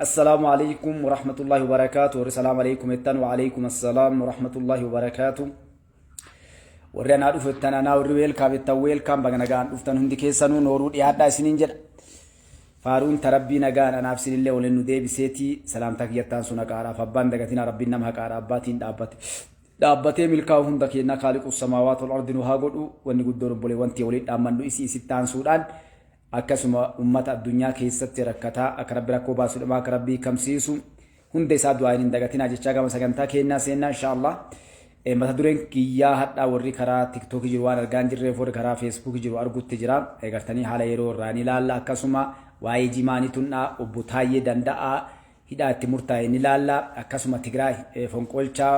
Assalaamu alaikum warahmatullahi wabarakaatu. Warri salaamu alaikum jettan, wa alaikum assalaam warahmatullahi wabarakaatu. Warri anaa dhufu jettan anaa, warri welcome jettan welcome, baga nagaan dhuftan hundi keessanuu, nooruu dhiyaadhaa isiniin jedha. Faaruun tarabbii nagaan anaaf isinillee waliin nu deebiseeti. Salaamtaa kiyyattaan sun haqaadhaaf abbaan dagatina, Rabbiin nama haqaadha abbaatiin dhaabbate. Dhaabbatee milkaa'u hunda keenna kaaliqu samaawaat wal ardi nu haa godhu. Wanni guddoon obboleewwan tiyya waliin dhaammannu isii isitti aansuudhaan, akkasuma ummata addunyaa keessatti rakkataa akka Rabbi rakkoo baasuudhamaa, akka Rabbii kamsiisu hunda isaa du'aa hin dagatinaa jechaa gama sagantaa keenyaa seennaa inshaallah. Mata dureen kiyyaa hadhaa warri karaa TikTokii jiru waan argaa hin jirreef, warri karaa Facebookii jiru argutti jira. Gartanii haala yeroo irraa ni ilaalla, akkasuma waa'ee jimaa ni tunnaa, obbo Taayyee Danda'aa hidhaa itti murtaa'e ni ilaalla, akkasuma Tigraay fonqolchaa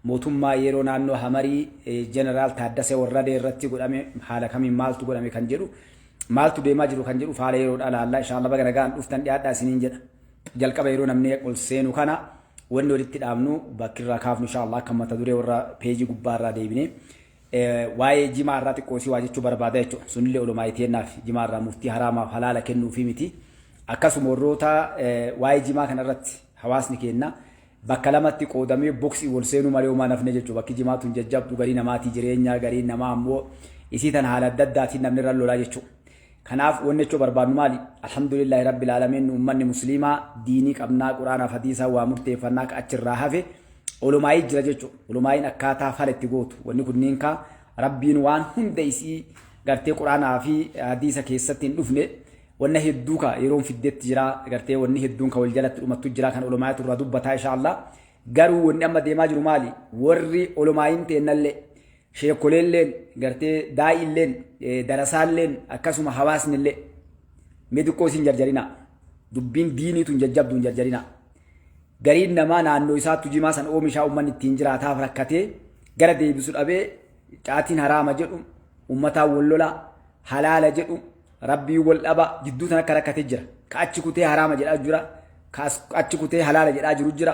mootummaa yeroo naannoo Hamarii Jeneraal Taaddasee Warradee irratti godhame haala kamiin maaltu godhame kan jedhu, maaltu deemaa jiru kan jedhu haala yeroodhaa ilaalla. Inshaalla baga nagaan dhuftan, dhiyaadhaa isiniin jedha. Jalqaba yeroo namni ol seenu kana wanni walitti dhaabnu bakki irraa kaafnu inshaalla akka mata duree warra peejii gubbaa irraa deebine waa'ee jimaa irraa xiqqoo isii waa jechuu barbaada jechuudha. Sunillee olumaa iteennaaf jimaa irraa murtii haraamaaf halaala kennuufi miti. Akkasuma warroota waa'ee jimaa kana irratti hawaasni keenya bakka lamatti qoodamee boksii wal seenuu malee homaa nafne jechuudha. Bakki jimaa tun jajjabdu garii namaatii jireenya, garii namaa ammoo isii tan haala adda addaatiin namni irra lolaa jechuudha. Kanaaf wanni jechuu barbaadnu maali? Alhamdulillahi rabbil aalamiin, uummanni musliimaa diinii qabnaa, quraanaaf hadiisaa waa murteeffannaa, ka achirraa hafe olumaayii jira jechuudha. Olumaayiin akkaataa fala itti gootu. Wanni kunniin ka Rabbiin waan hunda isii gartee quraanaa fi hadiisa keessatti hin dhufne wanna hedduu ka yeroon fiddetti jira, gartee wanni hedduun ka wal jalatti dhumattu jira, kan olumaayitu irraa dubbataa insha Allah. Garuu wanni amma deemaa jiru maali? Warri olumaayiin teennallee, sheekoleelleen, gartee daa'iilleen, darasaalleen, akkasuma hawaasnillee mee xiqqoo isin jarjarinaa. Dubbiin diiniitu hin jajjabdu, hin jarjarinaa. Gariin namaa naannoo isaattu jimaa san oomishaa uummanni ittiin jiraataaf rakkatee gara deebisu dhabee, caatiin haraama jedhu uummataan wal lolaa, halaala jedhu Rabbii wal dhaba, jidduu tan akka rakkatee jira. Ka achi kutee haraama jedhaa jira. Ka achi kutee halaala jedhaa jiru jira.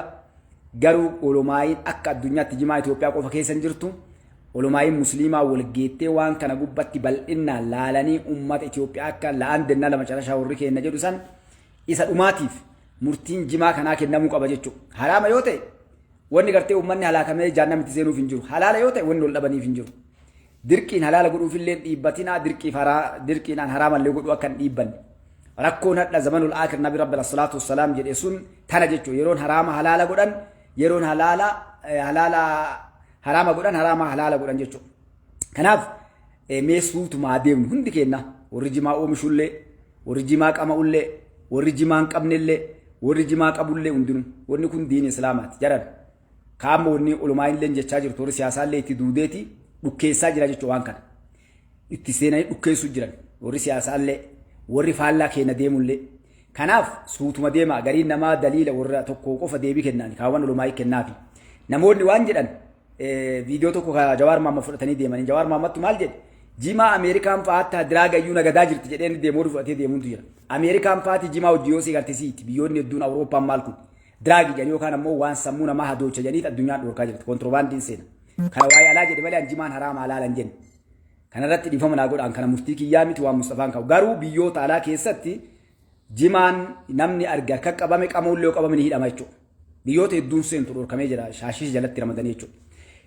Garuu olomaayiin akka addunyaatti jimaa Itoophiyaa qofa keessa hin jirtu. Olomaayiin musliimaa wal geettee waan kana gubbatti bal'innaan laalanii uummata Itoophiyaa akka la'aan dennaa lama carashaa warri kenna jedhu san isa dhumaatiif murtiin jimaa kanaa kennamuu qaba jechuudha. Haraama yoo ta'e wanni gartee uummanni halaakamee jaannamitti seenuuf hin jiru. Halaala yoo ta'e wanni wal dhabaniif hin jiru. Dirqiin halaala godhuufillee dhiibbatinaa, dirqiif haraa dirqiinaan haraamallee godhuu akka hin dhiibbanne. Rakkoon hadha zamanul aakhir nabi rabbi salaatu wassalaam jedhe sun tana jechuudha. Yeroon haraama halaala godhan, yeroon halaala halaala haraama godhan, haraama halaala godhan jechuudha. Kanaaf mee suutumaa deemnu hundi keenya, warri jimaa oomishullee, warri jimaa qama'ullee, warri jimaa hin qabnellee, warri jimaa qabullee, hundinuu wanni kun diini islaamaati jaran. Kaamma wanni olumaa illee jechaa jirtu, warri siyaasaallee itti duudeeti dhukkeessaa jira jechuudha waan kana. Itti seenanii dhukkeessuu jiran warri siyaasaallee, warri faallaa keenya deemullee. Kanaaf suutuma deema. Gariin namaa daliila warra tokko qofa deebii kennaan kaawwan olumaa kennaafi. Namoonni waan jedhan, viidiyoo tokko ka Jawaar Maamma fudhatanii deemanii, Jawaar Maammattu maal jedhe? Jimaa Ameerikaan fa'aatti drug iyyuu nagadaa jirti jedhee deemuu fudhatee deemuutu jira. Ameerikaan fa'aatti jimaa hojii yoo si gartisiiti, biyyoonni hedduun Awurooppaan maal kun drug jedhanii yookaan ammoo waan sammuu namaa hadoocha jedhanii addunyaan dhorkaa jirti. Kontiroobaandiin seena. Kana waa'ee alaa jedhe malee an jimaan haraama halaala hin jenne. Kanarratti dhiifama naa godhaan, kana murtii kiyyaa miti, waan Mustafaan ka'u. Garuu biyyoota alaa keessatti jimaan namni arge harka qabame qamuullee yoo qabame ni hidhama jechuudha. Biyyoota hedduun seentu dhorkamee jira, shaashii jalatti ramadanii jechuudha.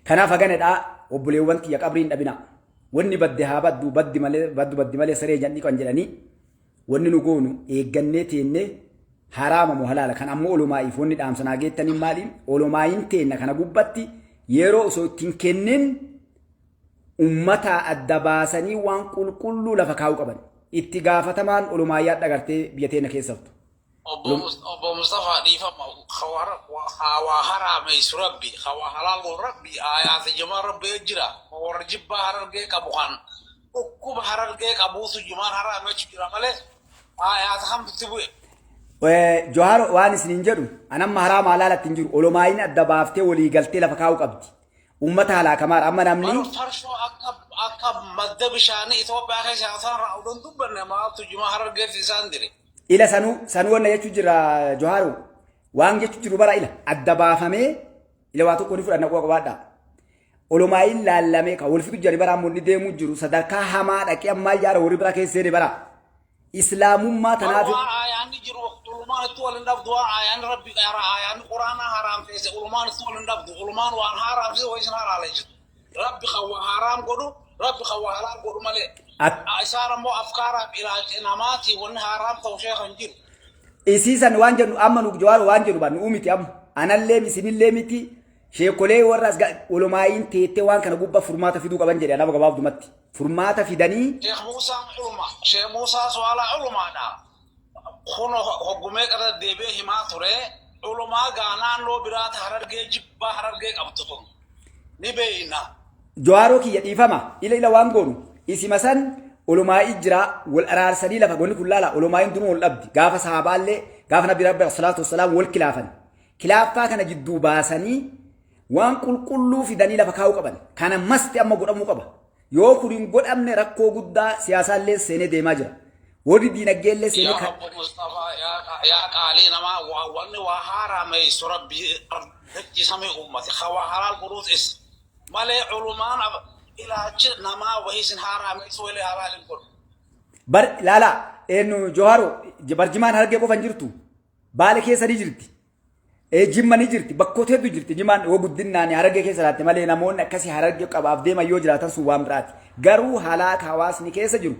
Kanaaf haganadhaa obboleewwan kiyya, qabrii hin dhabinaa. Wanni badde haa baddu, baddi malee baddu baddi malee saree jedhanii kan jedhanii, wanni nu goonu eeggannee teennee haraama moo halaala kan ammoo olomaa'iif wanni dhaamsa naa geettaniin maali? Olomaa'iin teenna kana gubbatti yeroo osoo ittiin kennin ummata adda baasanii waan qulqulluu lafa kaa'uu qaban. Itti gaafatamaan olomaayyaa dhagartee biyya teenya keessattu. Obbo Mustafaa, dhiifama, hawaa haraameysu Rabbi, hawaa halaal godhu Rabbi, aayaata jimaa Rabbi jira. Warra jibbaa Harargee qabu kan dhukkuba Harargee qabuutu jimaan haraamechu jira malee aayaata hamtutti bu'e. Johaar, waan isiniin jedhu anamma haraama halaalatti hin jiru. Olomaayiin adda baaftee walii galtee lafa kaa'uu qabdi. Uummata halaakamaadha. Amma namni Farshoo akka madda bishaanii Itoophiyaa keessa isaan irraa odoon dubbanne maaltu jimaa Harargeetti isaan dire. Ila sanuu sanuu wanna jechuu jira Johaaru. Waan jechuu jiru bara ila adda baafamee ila waa tokko ni fudhanna, quba qabaadha. Olomaayiin laallamee kan wal fidu jira bara ammoo inni deemuu jiru sadarkaa hamaa dhaqee ammaa yaara warri bira keessa seene bara. Islaamummaa tanaaf Waan aayaanni jiru waqtulum Ulumaan itti wal hin dhabdu, waan ayaan rabbi ayaan quraanaa haraamteesse ulumaan itti wal hin dhabdu. Ulumaan waan haaraamsise waa isin halaaleessitu. Rabbi kan waa haraam godhu, rabbi kan waa halaal godhu malee. Isaan ammoo afkaaraaf ilaalcha namaati wanni haaraam ta'u sheekha hin jiru. Isiisan waan jennu amma nu Jawaar waan jennu ba nu miti, amma anallee isinillee miti, sheekolee warra as olomaayiin teettee waan kana gubbaa furmaata fiduu qaban jedhe nama gabaabdumatti furmaata fidanii. Sheekh Muusaan uluma. Sheekh Muusaa Suwaalaa ulumaadha. Kun hoggumee qara deebi'ee himaa ture. Ulumaa gaa naannoo biraata Harargee jibbaa Harargee qabdu tun. Ni beeyna. Jawaaroo kiyya, dhiifama, ila ila waan goonu isima san olomaayii jira wal araarsanii lafa gonni kun laala. Olomaayiin duruu wal dhabdi gaafa sahabaallee, gaafa nabi rabbi salaatu wassalaam wal kilaafan. Kilaaffaa kana jidduu baasanii waan qulqulluu fidanii lafa kaa'uu qaban. Kana masti amma godhamuu qaba. Yoo kun hin godhamne rakkoo guddaa siyaasaallee seenee deemaa jira, warri diinagdeellee seenee. Yaa Obbo Mustafaa, yaa qaalii namaa, wanni waa haaraameysu rabbi dachii uummate ka waa halaal godhuus is malee ulumaan ilaalchi namaa wahii isin haaraameysu walee halaal hin godhu. Bar laala eenyu Johaaro, barjimaan Harargee qofa hin jirtu. Baale keessa ni jirti. Jimma ni jirti. Bakkoota hedduu jirti. Jimaan yoo guddinaan Harargee keessa laatte malee namoonni akkasii Harargee qabaaf deeman yoo jiraatan sun waan biraati. Garuu halaaka hawaasni keessa jiru,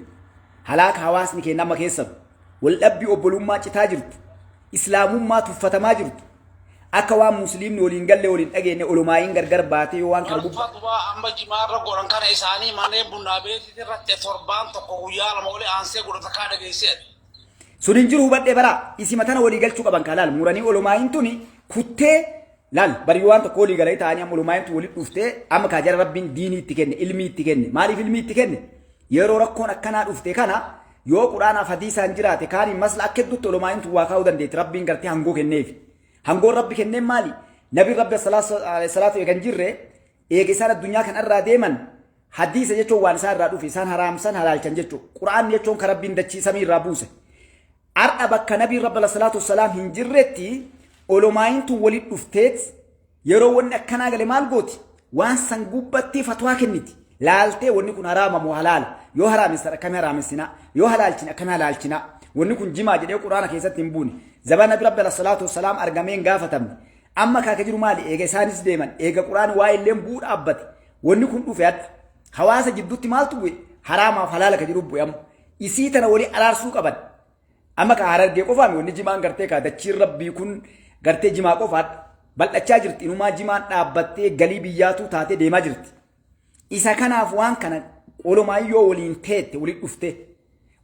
halaaka hawaasni keenya amma keessa jiru, waldhabbii obbolummaa citaa jirtu, islaamummaa tuffatamaa jirtu, akka waan musliimni waliin galle waliin dhageenye olomaayiin gargar baatee yoo waan kana gubbaa. Fatwaa amma jimaarra godhan kana isaanii manneen bunnaa beetii irratti torbaan tokko guyyaa 2 olii aansee godhata kaa dhageessee. Sun hin jiru, hubadhee bara isima tana walii galchuu qaban kaa. Laal, muranii olomaayiin tuni kuttee laal barii waan tokko walii galanii ta'anii amma olomaayiin tun walitti dhuftee amma kaa jara rabbiin diinii itti kenne, ilmii itti kenne. Maaliif ilmii itti kenne? Yeroo rakkoon akkanaa dhufte kana yoo quraanaaf hadiisaan jiraate kaaniin masla akka hedduutti olomaayiin tun waa kaa'uu dandeetti. Rabbiin gartee hangoo kenneef. Hangoon rabbi kenneen maali? Nabiin rabbi salaatu eegan jirre eega isaan addunyaa kanarraa deeman hadiisa jechuun waan isaan irraa dhufe isaan haraamsan halaalchan jechuudha. Quraanni jechuun kan rabbiin dachii samii irraa buuse. Har'a bakka nabiin rabbi salaatu wassalaam hin jirretti olomaayiin tun walitti dhufteet yeroo wanni akkanaa gale maal gooti? Waan san gubbatti fatwaa kenniti. Laaltee wanni kun haraama moo halaala? Yoo haraamessan akkamii haraamessinaa? Yoo halaalchine akkamii halaalchinaa? Wanni kun jimaa jedhee quraana keessatti hin buune. Zabana nabi rabbi salaatu wassalaam argamee hin gaafatamne. Amma kaaka jiru maali? Eega isaanis deeman. Eega quraani waa illee bu'uu dhaabbate. Wanni kun dhufe hadha. Hawaasa jidduutti maaltu bu'e? Haraamaaf halaala ka jiru bu'e amma. Isii tana walii araarsuu qaban. Amma ka Harargee qofaami wanni jimaan gartee ka dachiin rabbii kun gartee jimaa qofaadha. Bal'achaa jirti. Inumaa jimaan dhaabbattee galii biyyaatuu taatee deemaa jirti. Isa kanaaf waan kana olumaa yoo waliin teette walitti dhufte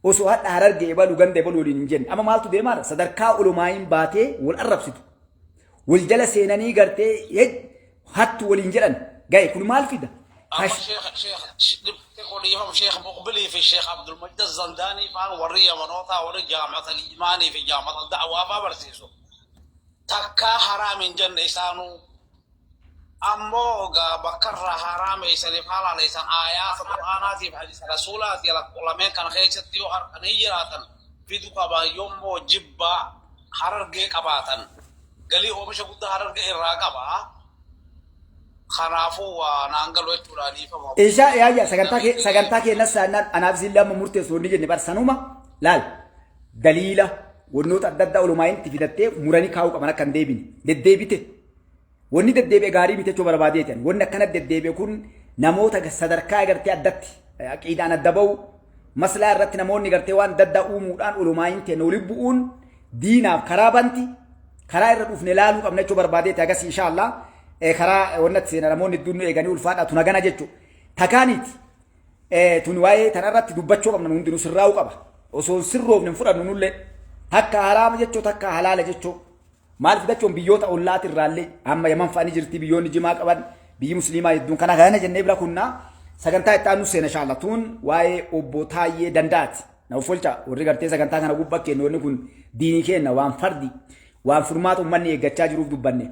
osoo hadha Harargee ebalu ganda ebalu waliin hin jenne amma maaltu deemaara? Sadarkaa olomaayin baatee wal arrabsitu. Wal jala seenanii gartee hattu waliin jedhan gahe kun maal fida? Amma Sheekh Sheekh Muqbilii fi Sheekh Abdulmajid Zandaanii faan warri Yamanootaa warri Jaamata Imaanii fi Jaamata Da'waa faa barsiisu. Takkaa haraam hin jenne isaanuu. Ammoo gaa bakkarraa haraameessaniif halaaleessan aayaata qur'aanaatiif hadiisa rasuulaati lameen kana keessatti yoo harkanii jiraatan fidu qaban, yommuu jibbaa Harargee qabaatan galii oomisha guddaa Harargee irraa qaba. Kanaafuu waa naan galu jechuudha, dhiifama. Ishaa yaayya sagantaa keenyas saannaan anaaf isin lama murteessu wanni jenne bar sanuma laal daliila wannoota adda addaa olomaayin itti fidattee muranii kaa'uu qaban akka hin deebine deddeebite. Wanni deddeebi'e gaarii miti jechuu barbaadeetan. Wanni akkana deddeebi'e kun namoota sadarkaa gartee addatti aqiidaan adda ba'u maslaa irratti namoonni gartee waan adda addaa uumuudhaan olomaayin ta'e waliin bu'uun diinaaf karaa banti, karaa irra dhufne laaluu qabna jechuu barbaadeeti. Agas inshaallah karaa wannatti seena namoonni hedduun nu eeganii ulfaadha tun hagana jechuu takaaniiti. Tun waa'ee tanarratti dubbachuu qabna, hundinuu sirraa'uu qaba. Osoo hin sirroofne hin fudhannu nullee. Takka haraama jechuu, takka halaala jechuu. Maal fidachuun biyyoota ollaati irraallee amma Yaman fa'anii jirti biyyoonni jimaa qaban, biyyi musliimaa hedduun. Kana kana jennee bira kunnaa sagantaa itti aanu seena inshallah. Tun waa'ee obbo Taayyee Danda'aati. Na uffolcha warri gartee sagantaa kana gubbaa kennu, wanni kun diinii kenna, waan fardi waan furmaata uummanni eeggachaa jiruuf dubbanne.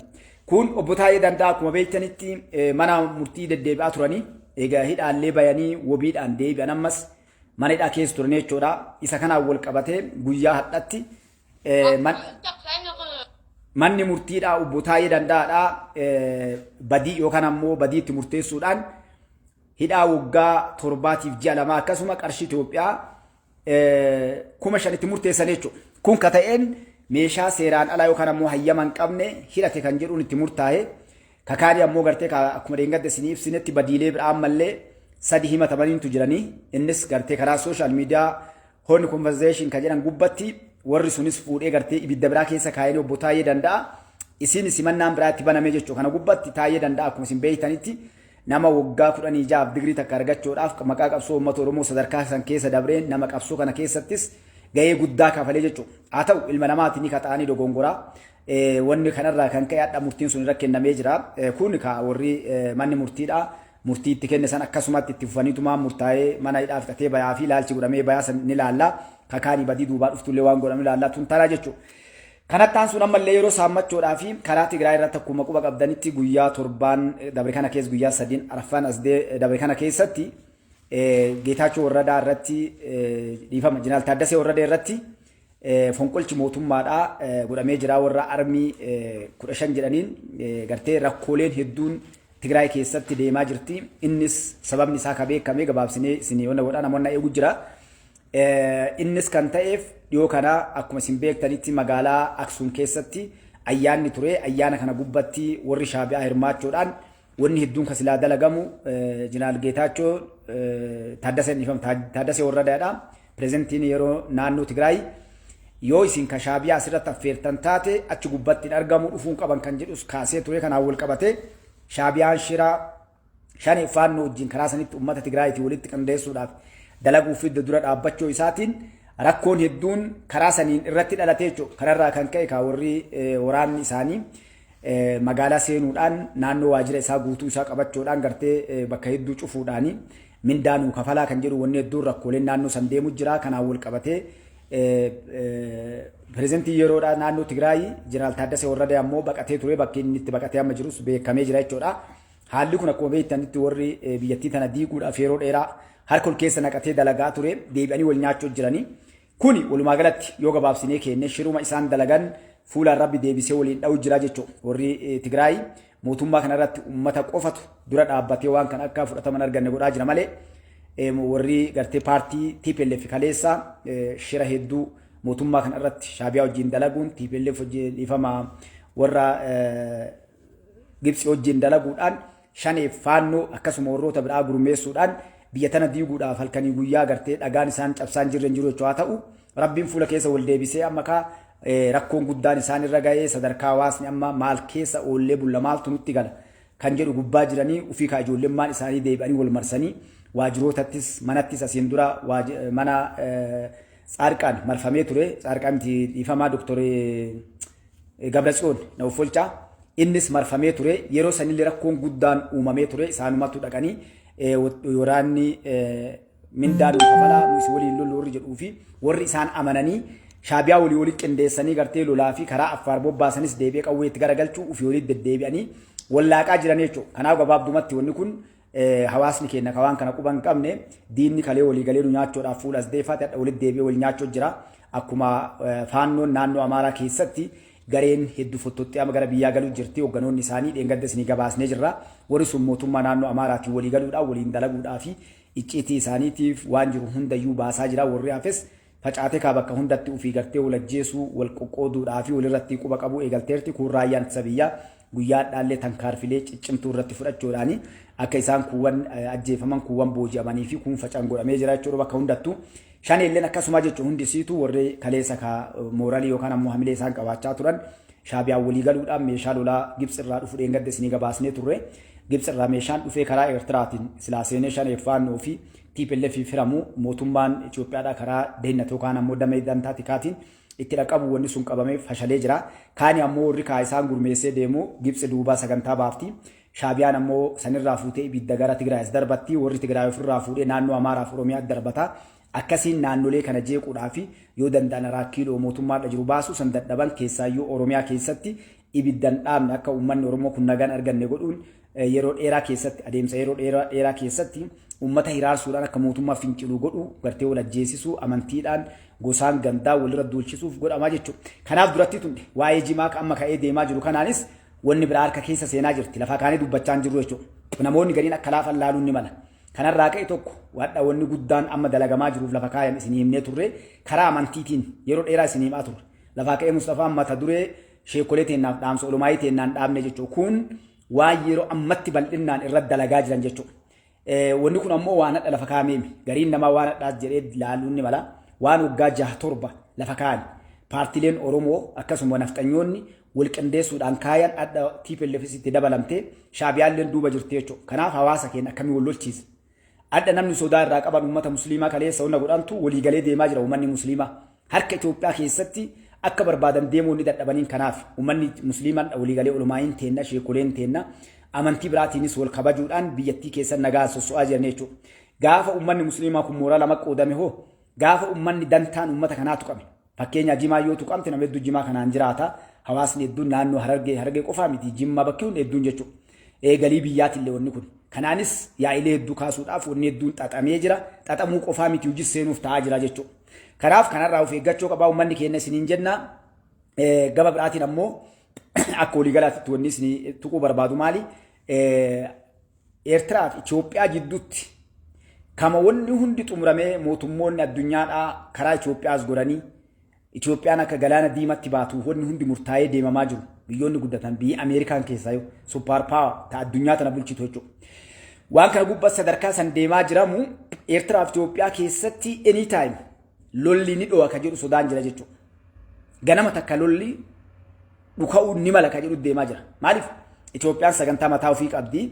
Kun obbo Taayyee Danda'a akkuma beektanitti mana murtii deddeebi'aa turanii egaa hidhaallee bayanii wabiidhaan deebi'an, ammas mana hidhaa keessa turan jechuudha. Isa kanaan wal qabatee guyyaa hadhatti manni murtiidhaa obbo Taayyee Danda'aadhaa badii yookaan ammoo badii itti murteessuudhaan hidhaa waggaa 7tiif ji'a 2 akkasuma qarshii Itoophiyaa 5,000 itti murteessan jechuudha. Kun ka ta'een Meeshaa seeraan alaa yookaan ammoo hayyama hin qabne hidhate kan jedhuun itti murtaa'e. Kakaanii ammoo gartee akkuma dheengadda isinii ibsinetti badiilee biraa ammallee sadi himatamaniitu jiranii. Innis gartee karaa social media Horn Conversation kan jedhan gubbatti warri sunis fuudhee gartee ibidda biraa keessa kaayanii obbo Taayyee Danda'a. Isin simannaan biraa itti baname jechuudha. Kana gubbatti Taayyee Danda'a akkuma isin beektanitti nama waggaa 16 digirii takka argachuudhaaf maqaa qabsoo uummata Oromoo sadarkaa san keessa dabreen nama qabsoo kana keessattis gahee guddaa kafalee jechuudha. Haa ta'u, ilma namaati, ni kaxaanii dogongoraa. Wanni kanarraa kan ka'e hadha murtiin sun irra kennamee jira. Kun ka warri manni murtiidha. Murtii itti kenne san akkasumatti itti fufaniitumaa murtaa'ee mana hidhaa fixatee bayaa fi ilaalchi godhamee bayaa san ni laalla. Kakaanii badii duubaa dhuftullee waan godhamu ilaalla tun taraa jechuudha. Kanatti aansuun ammallee yeroo saammachoodhaa fi karaa Tigraay irratti akkuma quba qabdanitti guyyaa torbaan dabre kana keessa, guyyaa sadiin arfan as dabre kana keessatti, Geetaachoo Warradaa irratti, dhiifama, Jeneraal Taaddasee Warradee irratti fonqolchi mootummaadhaa godhamee jira. Warra armii 15 jedhaniin gartee rakkooleen hedduun Tigraay keessatti deemaa jirti. Innis sababni isaa ka beekame gabaabsinee isin yoona godhaa namoonni eegu jira. Innis kan ta'eef dhiyoo kana akkuma isin beektanitti magaalaa Aksuum keessatti ayyaanni ture. Ayyaana kana gubbatti warri Shaabi'aa hirmaachuudhaan wanni hedduun kan silaa dalagamu Jeneraal Geetaachoo Taaddasee, dhiifama, Taaddasee Warradaadha. Pireezidantiin yeroo naannoo Tigraay yoo isin ka Shaabiyaa asirratti affeertan taate achi gubbatti hin argamu, dhufuun qaban kan jedhus kaasee ture. Kanaan wal qabate Shaabiyaan shira shani faannoo wajjin karaa sanitti uummata Tigraayitii walitti qindeessuudhaaf dalaguu fidda dura dhaabbachuu isaatiin rakkoon hedduun karaa saniin irratti dhalatee jechuudha. Kanarraa kan ka'e kaa warri waraanni isaanii magaalaa seenuudhaan naannoo waajjira isaa guutuu isaa qabachuudhaan gartee bakka hedduu cufuudhaani mindaa nuu kafalaa kan jedhu wanni hedduun rakkooleen naannoo san deemu jira. Kanaan wal qabatee pireezidantii yeroodhaa naannoo Tigraay Jeneraal Taaddasee Warradee ammoo baqatee ture. Bakki inni itti baqatee amma jirus beekamee jira jechuudha. Haalli kun akkuma beektanitti warri biyyattii tana diiguudhaaf yeroo dheeraa harka ol keessa naqatee dalagaa ture deebi'anii wal nyaachuu jiranii. Kuni walumaa galatti yoo gabaabsinee kenne shiruma isaan dalagan fuulaan Rabbi deebisee waliin dha'u jira jechuudha. Warri Tigraay mootummaa kanarratti uummata qofatu dura dhaabbatee waan kana akka fudhataman arganne godhaa jira malee warri gartee paartii TPLF kaleessa shira hedduu mootummaa kanarratti Shaabiyaa wajjin dalaguun, TPLF wajjin, dhiifama, warra Gibxi wajjin dalaguudhaan, shaneef faannoo akkasuma warroota biraa gurmeessuudhaan biyya tana diiguudhaaf halkanii guyyaa gartee dhagaan isaan cabsaan jirre hin jiru jechuu. Haa ta'u, Rabbiin fuula keessa wal deebisee amma kaa rakkoon guddaan isaan irra ga'ee sadarkaa hawaasni amma maal keessa oollee bulla, maaltu nutti gala kan jedhu gubbaa jiranii ufii kaa ijoollemmaan isaanii deebi'anii wal marsanii waajirootattis manattis asiin dura mana Tsaarqaan marfamee ture. Tsaarqaan miti, dhiifamaa, Doktor Gabratsiyoon na uffolchaa. Innis marfamee ture. Yeroo sanillee rakkoon guddaan uumamee ture. Isaanumatu dhaqanii waraanni mindaa nu kafalaa, nu isin waliin lollu warri jedhuu fi warri isaan amananii Shaabiyaa walii walitti qindeessanii gartee lolaa fi karaa Affaar bobbaasanis deebi'ee qawwee itti garagalchuu ofii walitti deddeebi'anii wallaaqaa jiran jechuudha. Kanaaf gabaabdumatti wanni kun hawaasni keenya ka waan kana quba hin qabne diinni kalee walii galee nu nyaachuudhaaf fuula as deeffate hadha walitti deebi'ee wal nyaachuu jira. Akkuma faannoon naannoo Amaaraa keessatti gareen hedduu fottoxxee amma gara biyyaa galuu jirti. Hoogganoonni isaanii dheengadda isinii gabaasnee jirra. Warri sun mootummaa naannoo Amaaraatiin walii galuudhaan waliin dalaguudhaa fi icciitii isaaniitiif waan jiru hundayyuu baasaa jira. Warri hafes facaatee kaa bakka hundatti ofii gartee wal ajjeesuu, wal qoqqooduudhaa fi walirratti quba qabuu eegalteerti. Kun raayyaan ittisa biyyaa guyyaa dhaallee tankaarfilee ciccimtuu irratti fudhachuudhaani akka isaan kuuwwan ajjeefaman, kuuwwan booji'amanii fi kuun facan godhamee jira jechuudha bakka hundattuu. Shaneelleen akkasuma jechuun hundi isiitu warri kaleessa ka mooralii yookaan ammoo hamilee isaan qabaachaa turan Shaabiyaan walii galuudhaan meeshaa lolaa Gibxi irraa dhufu dheengadda isinii gabaasnee turre. Gibxi irraa meeshaan dhufee karaa Eertiraatiin silaa seenee shaneef faannoo fi TPLF firamu mootummaan Itoophiyaadhaa karaa deennat yookaan ammoo damee dantaa tikaatiin itti dhaqqabu wanni sun qabamee fashalee jira. Kaani ammoo warri kaa isaan gurmeessee deemu Gibxi duubaa sagantaa baafti. Shaabiyaan ammoo sanirraa fuutee ibidda gara Tigraayis darbatti. Warri Tigraay ofirraa fuudhee naannoo Amaaraaf Oromiyaa darbata. Akkasiin naannolee kana jeequudhaa fi yoo danda'an Araa Kiiloo mootummaadha jiru baasuu san dadhaban keessaayyuu Oromiyaa keessatti ibiddan dhaabne akka uummanni Oromoo kun nagaan arganne godhuun yeroo dheeraa keessatti, adeemsa yeroo dheeraa keessatti uummata hiraarsuudhaan akka mootummaa finciluu godhu gartee wal ajjeesisuu, amantiidhaan, gosaan, gandaa walirra duulchisuuf godhamaa jechuudha. Kanaaf duratti tun waa'ee jimaa amma ka'ee deemaa jiru kanaanis wanni biraa harka keessa seenaa jirti. Lafaa kaanee dubbachaa hin jirru jechuudha. Namoonni gariin akka laafan laaluun ni mala. Kanarraa ka'e tokko wadha wanni guddaan amma dalagamaa jiruuf lafa kaayan isinii himnee turre. Karaa amantiitiin yeroo dheeraa isinii himaa turre. Lafaa ka'ee Mustafaan mata duree sheekolee teennaaf dhaamsa olumaayii teennaan dhaabne jechuudha. Kun waan yeroo ammatti bal'innaan irratti dalagaa jiran jechuudha. Wanni kun ammoo waan hadha lafa kaa'ameemi. Gariin namaa waan hadhaas jedhee ilaaluun ni mala. Waan waggaa 6 7 lafa kaa'an. Paartileen Oromoo akkasuma nafxanyoonni wal qindeessuudhaan kaayan hadha TPLFs itti dabalamtee Shaabiyaalleen duuba jirti jechuudha. Kanaaf hawaasa keenya akkamii wal lolchiisa? Hadha namni sodaa irraa qaban uummata musliimaa kaleessa wanna godhantu waliigalee deemaa jira uummanni musliimaa. Harka Itoophiyaa keessatti akka barbaadan deemuu ni dadhabaniin. Kanaaf uummanni musliimaan waliigalee, olumaayin teenna, sheekoleen teenna amantii biraatiinis wal kabajuudhaan biyyattii keessa nagaa sosso'aa jiran jechuudha. Gaafa uummanni musliimaa kun mooraa lama qoodame hoo, gaafa uummanni dantaan uummata kanaa tuqame, fakkeenya Jimaa yoo tuqamte, nama hedduu Jimaa kanaan jiraata. Hawaasni hedduun naannoo Harargee, Harargee qofaa miti, Jimma bakki hundi hedduun jechuudha. Galii biyyaatillee wanni kun. Kanaanis yaa'ilee hedduu kaasuudhaaf wanni hedduun xaxamee jira. Xaxamuu qofaa miti, hojii seenuuf ta'aa jira jechuudha. Kanaaf kanarraa of eeggachuu qabaa uummanni keenya isiniin jenna. Gama biraatiin ammoo akka waliigalaatti wanni isin tuquu barbaadu maali? Eertiraa fi Itoophiyaa jidduutti kama wanni hundi xumuramee, mootummoonni addunyaadhaa karaa Itoophiyaas godhanii Itoophiyaan akka galaana diimatti baatu wanni hundi murtaa'ee deemamaa jiru. Biyyoonni guddatan, biyyi Ameerikaan keessaa yoo super power ta addunyaa tana bulchitu jechuudha. Waan kana gubbaa sadarkaa san deemaa jiramu, Eertiraa fi Itoophiyaa keessatti anytime lolli ni dho'a ka jedhu sodaan jira jechuudha. Ganama takka lolli dhuka'uu ni mala ka jedhu deemaa jira. Maaliif? Itoophiyaan sagantaa mataa ofii qabdi.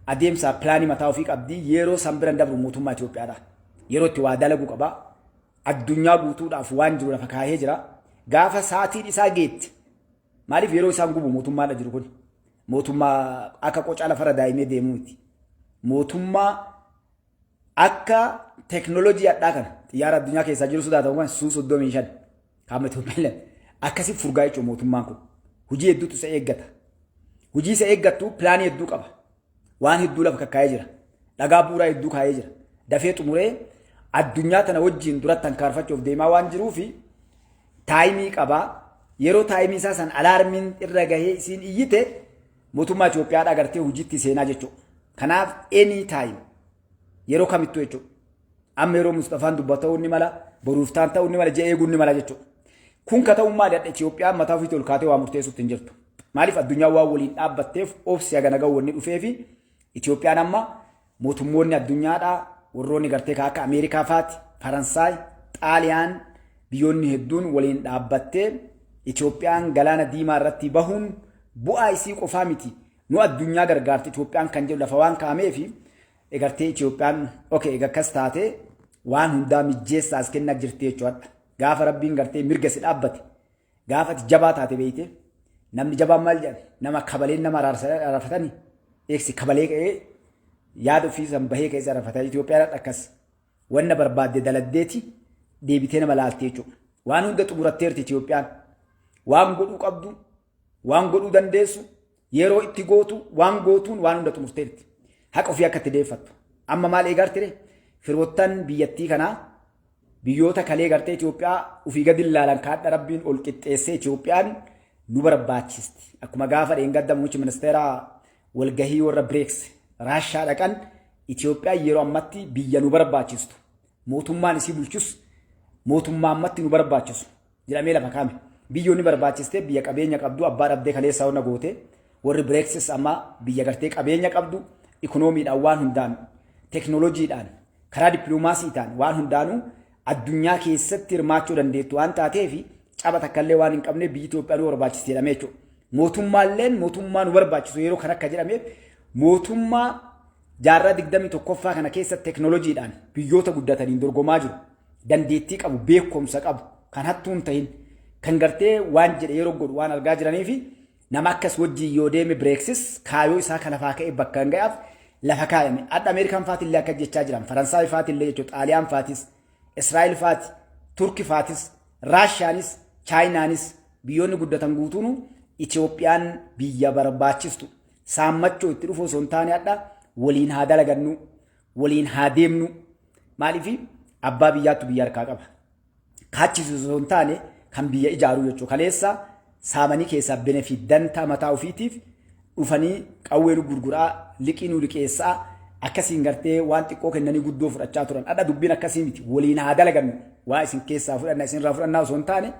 Adeemsa pilaanii mataa ofii qabdi. Yeroo san bira dabru mootummaa Itoophiyaadha. Yeroo itti waa dalagu qaba. Addunyaa guutuudhaaf waan jiru lafa kaahee jira. Gaafa sa'aatiin isaa geetti. Maaliif yeroo isaan gubu mootummaadha jiru kun? Mootummaa akka qocaa lafarra daa'imee deemuu miti. Mootummaa akka teeknooloojii addaa kana xiyyaara addunyaa keessaa jiru sodaatamu kan Suu 35 qaama Itoophiyaa akkasii furgaa jechuudha mootummaan kun. Hojii hedduutu isa eeggata. Hojii isa eeggattu pilaanii hedduu qaba. Waan hedduu lafa kakkaa'ee jira. Dhagaa bu'uuraa hedduu kaa'ee jira. Dafee xumuree addunyaa tana wajjin duratti tankaarfachuuf deemaa waan jiruufi time qabaa. Yeroo time isaa san alarmiin irra gahee isiin iyyite, mootummaa Itoophiyaadhaa agartee hojiitti seenaa jechuudha. Kanaaf any time, yeroo kamittuu jechuudha. Amma yeroo Mustafaan dubbata'uu ni mala, boruuftaan ta'uu ni mala, ji'a eeguu ni mala jechuudha. Kun ka ta'uu maali? Adda Itoophiyaan mataa ofiitti ol kaatee waa murteessuutti hin jirtu. Maaliif? Addunyaa waan waliin dhaabbatteef obsi hagana gahu wanni dhufee fi Itoophiyaan amma mootummoonni addunyaadhaa warroonni gartee akka Ameerikaa faati, Faransaay, Xaaliyaan, biyyoonni hedduun waliin dhaabbattee Itoophiyaan galaana diimaa irratti bahuun bu'aa isii qofaa miti. Nu addunyaa gargaarti Itoophiyaan kan jedhu lafa waan kaa'ameefi gartee Itoophiyaan okay egaa akkas taate waan hundaa mijjeessaa as kennaa jirti jechuudha. Gaafa Rabbiin gartee mirga si dhaabbate, gaafa ati jabaa taate, beeyte, namni jabaan maal jedhan, nama kabaleen nama araarfatanii eegsi kabalee ka'ee yaada ofii san bahee keessa araarfata. Itoophiyaan akkas wanna barbaadde daladdeeti deebitee nama laaltee jechuudha. Waan hunda xumuratteerti Itoophiyaan. Waan godhuu qabdu, waan godhuu dandeessu, yeroo itti gootu, waan gootuun waan hunda xumurteerti. Haqa ofii akka itti deeffattu. Amma maal eegaa ture? Firoottan biyyattii kanaa, biyyoota kalee gartee Itoophiyaa ofii gadi ilaalan, kaadha Rabbiin ol qixxeessee Itoophiyaan nu barbaachisti. Akkuma gaafa dheengadda muummichi ministeeraa walgahii warra BRICS Raashaa dhaqan, Itoophiyaan yeroo ammatti biyya nu barbaachistu. Mootummaan isii bulchus mootummaa ammatti nu barbaachisu jedhamee lafa kaame. Biyyoonni barbaachistee biyya qabeenya qabdu abbaa dhabdee kaleessaa honna goote. Warri BRICS amma biyya gartee qabeenya qabdu, ikonoomiidhaan, waan hundaan, teeknooloojiidhaan, karaa dippiloomaasiitaan, waan hundaanuu addunyaa keessatti hirmaachuu dandeettu waan taateef, caba takkallee waan hin qabne biyyi Itoophiyaa nu barbaachiste jedhamee jechuudha. Mootummaalleen mootummaa nu barbaachisu yeroo kan akka jedhameef, mootummaa jaarraa 21ffaa kana keessa teeknooloojiidhaan biyyoota guddataniin dorgomaa jiru, dandeettii qabu, beekumsa qabu, kan hattuu hin ta'in, kan gartee waan jedhe yeroo godhu waan argaa jiranii fi nama akkas wajjin yoo deeme BRICS kaayoo isaa kan lafaa ka'e bakka hin ga'aaf lafa kaayame. Adda Ameerikaan faatillee akka jechaa jiran, Faransaay faatillee jechuudha, Xaaliyaan faatis, Israa'el faati, Turki faatis, Raashiyaanis, Chaayinaanis, biyyoonni guddatan guutuun Itoophiyaan biyya barbaachistu saammachuu itti dhufu osoo hin taane, hadha waliin haa dalagannu, waliin haa deemnu. Maaliif? Abbaa biyyaattu biyya harkaa qaba. Kaachisu osoo hin taane kan biyya ijaaru jechuudha. Kaleessa saamanii keessaa benefit dantaa mataa ofiitiif dhufanii qawwee nu gurguraa, liqii nu liqeessaa, akkasiin gartee waan xiqqoo kennanii guddoo fudhachaa turan. Hadha dubbiin akkasii miti. Waliin haa dalagannu. Waa isin keessaa fudhanna, isin irraa fudhannaa osoo hin taane,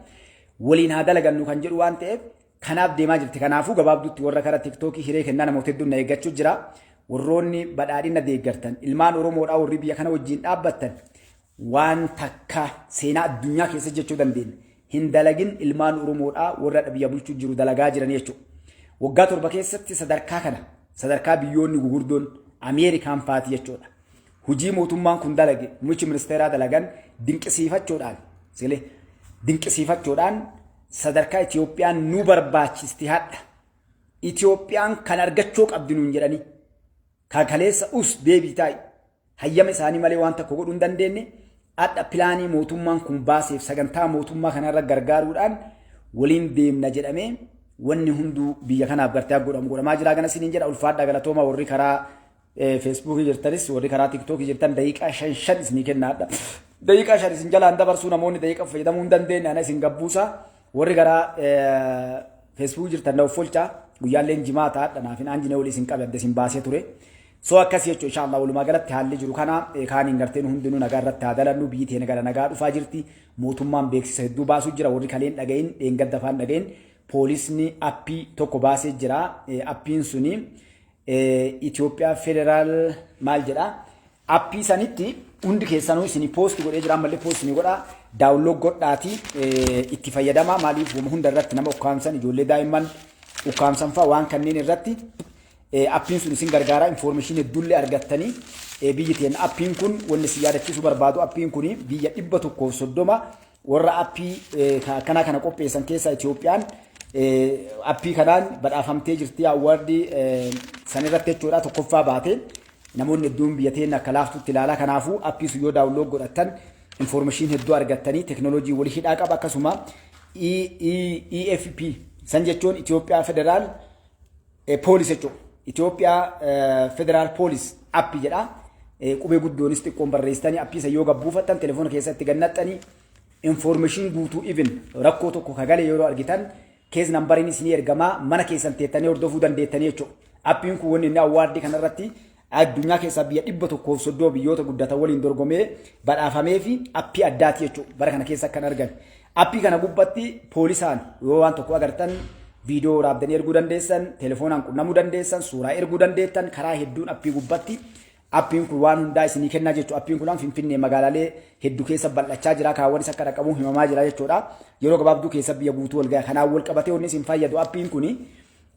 Waliin haa dalagannu kan jedhu waan ta'eef kanaaf deemaa jirti. Kanaafuu gabaabduutti warra karaa TikTokii hiree kennaa namoota hedduun na eeggachuu jira. Warroonni badhaadhina deeggartan, ilmaan Oromoodhaa warri biyya kana wajjin dhaabbattan, waan takka seenaa addunyaa keessa jechuu dandeenya hin dalagin ilmaan Oromoodhaa warra biyya bulchuu jiru dalagaa jiran jechuudha. Waggaa 7 keessatti sadarkaa kana, sadarkaa biyyoonni gugurdoon Ameerikaan faati jechuudha. Hojii mootummaan kun dalage, muummichi ministeeraa dalagan dinqisiifachuudhaan, silee dinqisiifachuudhaan, sadarkaa Itiyoophiyaan nu barbaachisti, hadha Itiyoophiyaan kan argachuu qabdi nuun jedhanii, kakaleessa us deebii taa'i hayyama isaanii malee waan tokko godhuu hin dandeenye, hadha pilaanii mootummaan kun baaseef sagantaa mootummaa kanarra gargaaruudhaan waliin deemna jedhamee wanni hunduu biyya kanaaf gartee godhamu godhamaa jira. Gana isiniin jedha, ulfaadha, galatooma. Warri karaa Facebookii jirtanis, warri karaa TikTokii jirtan, daqiiqaa 5 5 isinii kennaadha. Daqiiqaa 5 isin jalaan dabarsuu, namoonni daqiiqa fayyadamuu hin dandeenye ana isin gabbuusa. Warri karaa Facebookii jirtan na uffolchaa, guyyaalleen jimaa ta'adha, naaf hin aanjine walii isin qabe adda isin baasee ture. So akkas jechuun inshallah walumaa galatti haalli jiru kana kaaniin garteen hundinuu nagaa irratti haa dalannu. Biyyi teenya gara nagaa dhufaa jirti. Mootummaan beeksisa hedduu baasuu jira. Warri kaleen dhagahin, dheengadda afaan dhagahin, poolisni appii tokko baasee jira. Appiin suni Itoophiyaa Federal maal jedha? Appii sanitti hundi keessanuu isinii post godhee jira, ammallee post ni godha. Download godhaati itti fayyadamaa. Maaliif, hunda irratti nama ukkaamsan, ijoollee daa'imman ukkaamsan fa'a, waan kanneen irratti appiin sun isin gargaara. Information hedduullee argattanii biyyi teenya appiin kun, wanni isin yaadachiisuu barbaadu, appiin kun biyya 130 warra appii akkanaa kana qopheessan keessaa Itoophiyaan appii kanaan badhaafamtee jirti. Awardii san irratti jechuudha tokkoffaa baate. Namoonni hedduun biyya teenya akka laaftutti ilaalaa. Kanaafuu appii sun yoo download godhattan information hedduu argattanii, teknooloojii walii hidhaa qaba. Akkasuma EFP san jechuun Itoophiyaa Federal Police jechuudha. Itoophiyaa Federal Police appii jedha. Qubee guddoonis xiqqoon barreessitanii appii isa yoo gabbuufattan, telefoona keessatti gannaxxanii, information guutuu, even rakkoo tokko kagalee yeroo argitan case numberiin isinii ergamaa, mana keessan teettanii hordofuu dandeettanii jechuudha. Appiin kun wanni inni awardii kanarratti addunyaa keessaa biyya 130 biyyoota guddatan waliin dorgomee badhaafamee fi appii addaati jechuudha. Bara kana keessa kan argame. Appii kana gubbatti poolisaan yoo waan tokko agartan viidiyoo waraabdanii erguu dandeessan, telefoonaan qunnamuu dandeessan, suuraa erguu dandeettan, karaa hedduun appii gubbatti appiin kun waan hundaa isinii kennaa jechuudha. Appiin kun Finfinnee magaalaalee hedduu keessa bal'achaa jira. Kaawwanis akka dhaqqabu himamaa jira jechuudha. Yeroo gabaabduu keessa biyya guutuu wal gaha. Kanaan wal qabatee wanni isin fayyadu, appiin kuni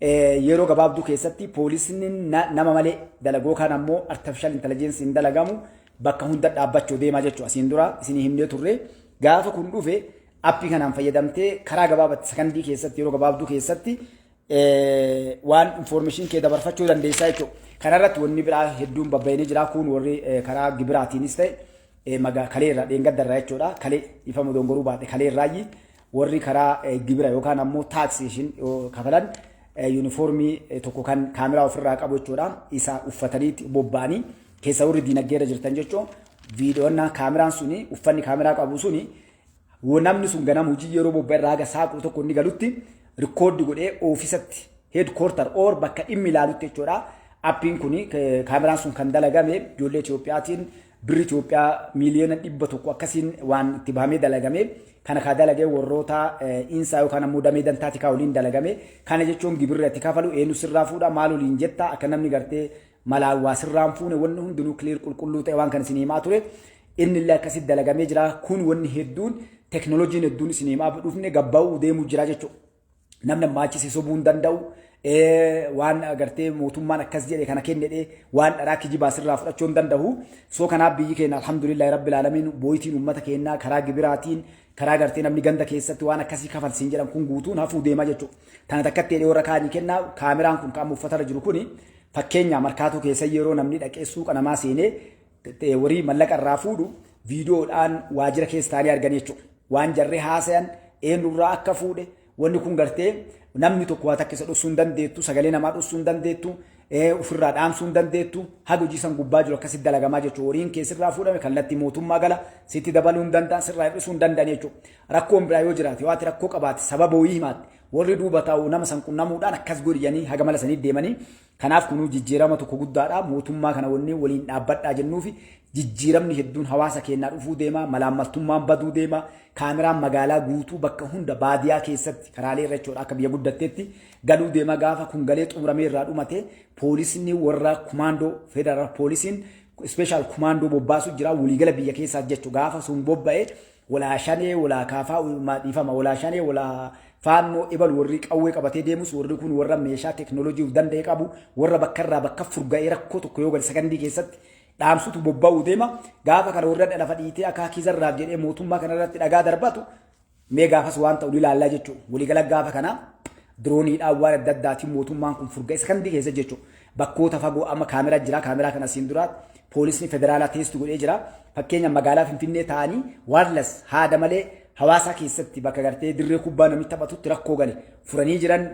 yeroo gabaabduu keessatti poolisni nama malee dalagoo kan ammoo artificial intelligence hin dalagamu bakka hunda dhaabbachuu deemaa jechuudha. Asiin dura isinii himnee turre. Gaafa kun dhufe appii kanaan fayyadamtee karaa gabaabatti sakandii keessatti, yeroo gabaabduu keessatti waan information kee dabarfachuu dandeessaa jechuudha. Kanarratti wanni biraa hedduun babbayanii jira. Kun warri karaa gibiraatiinis ta'e magaa kaleerra dheengaddarraa jechuudha. Kalee ifama dongoruu baadhe kaleerraayyi warri karaa gibira yookaan ammoo taxation kafalan yuunifoormii tokko kan kaameraa ofirraa qabu jechuudha. Isa uffataniitti bobba'anii keessa warri diinagdeerra jirtan jechuun, viidiyoon kaameraan suni, uffanni kaameraa qabu suni, namni sun ganam hojii yeroo bobba'e irraa haga saaqu tokko inni galutti record godhee oofisatti, headquarter or bakka dhimmi ilaalutti jechuudha. Appiin kun, kaameraan sun kan dalagame ijoollee Itiyoophiyaatiin, birri Itiyoophiyaa miiliyoona 100 akkasiin waan itti bahamee dalagame. Kana kaa dalagee warroota insaa yookaan ammoo damee dantaati kaa waliin dalagame. Kana jechuun gibirri ati kafalu eenyu sirraa fuudha, maal waliin jetta, akka namni gartee malaan waa sirraan fuune, wanni hundinuu clear qulqulluu ta'e waan kan isin himaa ture. Inni illee akkasitti dalagamee jira. Kun wanni hedduun, teknooloojiin hedduun isin himaa dhufne gabbaa'uu deemuu jira jechuudha. Namni ammaachise sobuu hin danda'u. Waan agartee mootummaan akkas jedhe kana kennedhe waan dharaa kijibaa sirraa fudhachuu hin danda'u. So kanaaf biyyi keenya, alhamdulillahi rabbil aalamiin, booyitiin uummata keenyaa karaa gibiraatiin, karaa gartee namni ganda keessatti waan akkasii kafalsiin jedhan kun guutuun hafuu deema jechuudha. Tana takkatti jedhee warra kaanii kennaa. Kaameraan kun qaama uffatarra jiru kuni, fakkeenya Markaatoo keessa yeroo namni dhaqee suuqa namaa seenee warii mallaqa irraa fuudhu viidiyoodhaan waajjira keessa taa'anii argan jechuudha. Waan jarree haasayan, eenyurraa akka fuudhe, wanni kun gartee namni tokko waa takka isa dhoksuu hin dandeettu, sagalee namaa dhoksuu hin dandeettu, ofirraa dhaamsuu hin dandeettu. Haga hojii san gubbaa jiru akkasitti dalagamaa jechuudha. Horiin keessirraa fuudhame kallattii mootummaa gala, sitti dabaluu hin danda'an, sirraa hir'isuu hin danda'an jechuudha. Rakkoon biraa yoo jiraate, yoo ati rakkoo qabaatte, sababa wayii himaatte, Warri duuba taa'u nama san qunnamuudhaan akkas godhiyanii haga mala sanii deemanii. Kanaaf kunuu jijjiirama tokko guddaadha. Mootummaa kana wanni waliin dhaabbadhaa jennuufi jijjiiramni hedduun hawaasa keenyaa dhufuu deema. Malaammaltummaan baduu deema. Kaameraan magaalaa guutuu bakka hunda baadiyaa keessatti karaalee irra jechuudha akka biyya guddatteetti galuu deema. Gaafa kun galee xumuramee irraa dhumate, poolisni warra kumaandoo, federaal poolisiin special kumaandoo bobbaasu jira waliigala biyya keessaa jechuudha. Gaafa sun bobba'e, walaa shanee, walaa kaafaa, dhiifama, walaa shanee, walaa faannoo, ebalu warri qawwee qabatee deemus, warri kun warra meeshaa teekinooloojii of danda'e qabu, warra bakka irraa bakka furga'ee rakkoo tokko yoo gale sakandii keessatti dhaamsutu bobba'uu deema. Gaafa kana warra lafa dhiitee akaakii zarraaf jedhee mootummaa kanarratti dhagaa darbatu mee gaafas waan ta'u ilaallaa jechuudha. Waliigala gaafa kana dirooniidhaan, waan adda addaatiin mootummaan kun furga'e sakandii keessa jechuudha. Bakkoota fagoo amma kaameraa jira. Kaameraa kana siin duraa poolisni federaalaa test godhee jira. Fakkeenya magaalaa Finfinnee ta'anii wireless haada malee hawaasa keessatti bakka gartee dirree kubbaa namni taphatutti rakkoo gale furanii jiran.